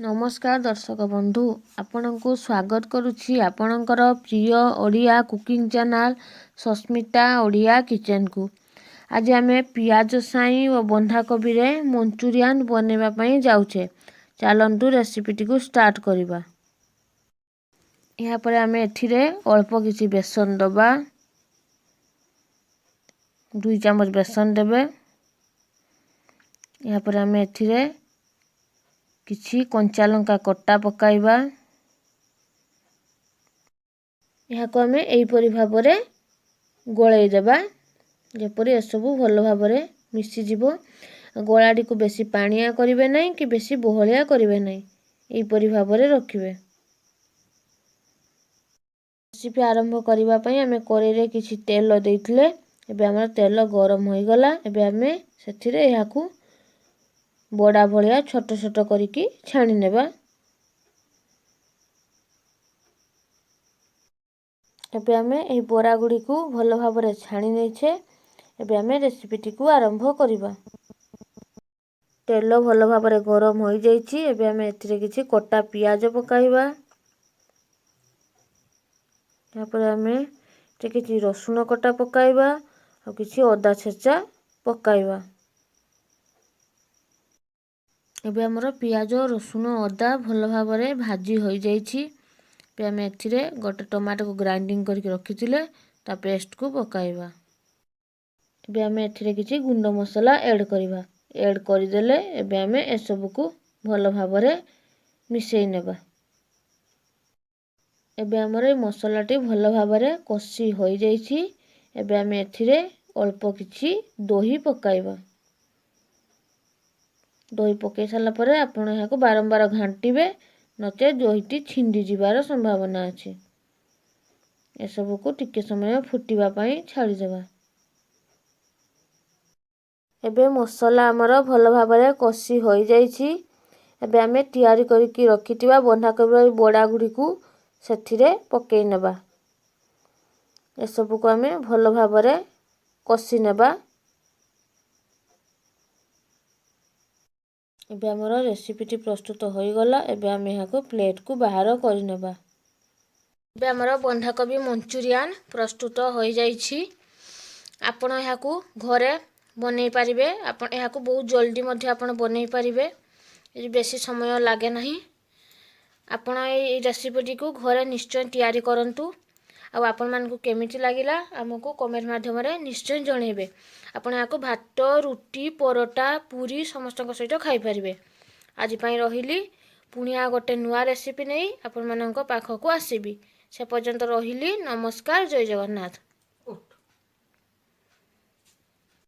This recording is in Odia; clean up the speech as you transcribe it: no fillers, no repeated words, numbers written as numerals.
ନମସ୍କାର ଦର୍ଶକ ବନ୍ଧୁ, ଆପଣଙ୍କୁ ସ୍ୱାଗତ କରୁଛି ଆପଣଙ୍କର ପ୍ରିୟ ଓଡ଼ିଆ କୁକିଂ ଚ୍ୟାନେଲ୍ ସସ୍ମିତା ଓଡ଼ିଆ କିଚେନ୍କୁ। ଆଜି ଆମେ ପିଆଜ ସାଇଁ ଓ ବନ୍ଧାକୋବିରେ ମଞ୍ଚୁରିଆନ୍ ବନେଇବା ପାଇଁ ଯାଉଛେ। ଚାଲନ୍ତୁ ରେସିପିଟିକୁ ଷ୍ଟାର୍ଟ କରିବା। ଏହାପରେ ଆମେ ଏଥିରେ ଅଳ୍ପ କିଛି ବେସନ ଦେବା। 2 ଚାମଚ ବେସନ ଦେବେ। ଏହାପରେ ଆମେ ଏଥିରେ କିଛି କଞ୍ଚା ଲଙ୍କା କଟା ପକାଇବା। ଏହାକୁ ଆମେ ଏହିପରି ଭାବରେ ଗୋଳେଇ ଦେବା, ଯେପରି ଏସବୁ ଭଲ ଭାବରେ ମିଶିଯିବ। ଗୋଳାଟିକୁ ବେଶୀ ପାଣିଆ କରିବେ ନାହିଁ କି ବେଶୀ ବହଳିଆ କରିବେ ନାହିଁ, ଏହିପରି ଭାବରେ ରଖିବେ। ରେସିପି ଆରମ୍ଭ କରିବା ପାଇଁ ଆମେ କଡ଼େଇରେ କିଛି ତେଲ ଦେଇଥିଲେ। ଏବେ ଆମର ତେଲ ଗରମ ହୋଇଗଲା। ଏବେ ଆମେ ସେଥିରେ ଏହାକୁ ବଡ଼ା ଭଳିଆ ଛୋଟ ଛୋଟ କରିକି ଛାଣି ନେବା। ଏବେ ଆମେ ଏହି ବରା ଗୁଡ଼ିକୁ ଭଲ ଭାବରେ ଛାଣି ନେଇଛେ। ଏବେ ଆମେ ରେସିପିଟିକୁ ଆରମ୍ଭ କରିବା। ତେଲ ଭଲ ଭାବରେ ଗରମ ହୋଇଯାଇଛି। ଏବେ ଆମେ ଏଥିରେ କିଛି କଟା ପିଆଜ ପକାଇବା। ତାପରେ ଆମେ ଏଥିରେ କିଛି ରସୁଣ କଟା ପକାଇବା ଆଉ କିଛି ଅଦା ଛେଚା ପକାଇବା। ଏବେ ଆମର ପିଆଜ, ରସୁଣ, ଅଦା ଭଲ ଭାବରେ ଭାଜି ହୋଇଯାଇଛି। ଏବେ ଆମେ ଏଥିରେ ଗୋଟେ ଟମାଟୋକୁ ଗ୍ରାଇଣ୍ଡିଙ୍ଗ କରିକି ରଖିଥିଲେ ତା ପେଷ୍ଟକୁ ପକାଇବା। ଏବେ ଆମେ ଏଥିରେ କିଛି ଗୁଣ୍ଡ ମସଲା ଏଡ଼୍ କରିବା। ଏଡ଼୍ କରିଦେଲେ ଏବେ ଆମେ ଏସବୁକୁ ଭଲ ଭାବରେ ମିଶାଇ ନେବା। ଏବେ ଆମର ଏ ମସଲାଟି ଭଲ ଭାବରେ କଷି ହୋଇଯାଇଛି। ଏବେ ଆମେ ଏଥିରେ ଅଳ୍ପ କିଛି ଦହି ପକାଇବା। ଦହି ପକାଇ ସାରିଲା ପରେ ଆପଣ ଏହାକୁ ବାରମ୍ବାର ଘାଣ୍ଟିବେ, ନଚେତ୍ ଦହିଟି ଛିଣ୍ଡି ଯିବାର ସମ୍ଭାବନା ଅଛି। ଏସବୁକୁ ଟିକେ ସମୟ ଫୁଟିବା ପାଇଁ ଛାଡ଼ିଦେବା। ଏବେ ମସଲା ଆମର ଭଲ ଭାବରେ କଷି ହୋଇଯାଇଛି। ଏବେ ଆମେ ତିଆରି କରିକି ରଖିଥିବା ବନ୍ଧାକୋବିର ବଡ଼ା ଗୁଡ଼ିକୁ ସେଥିରେ ପକାଇ ନେବା। ଏସବୁକୁ ଆମେ ଭଲ ଭାବରେ କଷି ନେବା। ଏବେ ଆମର ରେସିପିଟି ପ୍ରସ୍ତୁତ ହୋଇଗଲା। ଏବେ ଆମେ ଏହାକୁ ପ୍ଲେଟ୍କୁ ବାହାର କରିନେବା। ଏବେ ଆମର ବନ୍ଧାକୋବି ମଞ୍ଚୁରିଆନ୍ ପ୍ରସ୍ତୁତ ହୋଇଯାଇଛି। ଆପଣ ଏହାକୁ ଘରେ ବନେଇ ପାରିବେ। ଆପଣ ଏହାକୁ ବହୁତ ଜଲ୍ଦି ମଧ୍ୟ ଆପଣ ବନେଇ ପାରିବେ, ବେଶୀ ସମୟ ଲାଗେ ନାହିଁ। ଆପଣ ଏଇ ରେସିପିଟିକୁ ଘରେ ନିଶ୍ଚୟ ତିଆରି କରନ୍ତୁ। ଆଉ ଆପଣମାନଙ୍କୁ କେମିତି ଲାଗିଲା ଆମକୁ କମେଣ୍ଟ ମାଧ୍ୟମରେ ନିଶ୍ଚୟ ଜଣାଇବେ। ଆପଣ ଏହାକୁ ଭାତ, ରୁଟି, ପରଟା, ପୁରୀ ସମସ୍ତଙ୍କ ସହିତ ଖାଇପାରିବେ। ଆଜି ପାଇଁ ରହିଲି, ପୁଣି ଆଉ ଗୋଟେ ନୂଆ ରେସିପି ନେଇ ଆପଣମାନଙ୍କ ପାଖକୁ ଆସିବି। ସେ ପର୍ଯ୍ୟନ୍ତ ରହିଲି, ନମସ୍କାର, ଜୟ ଜଗନ୍ନାଥ।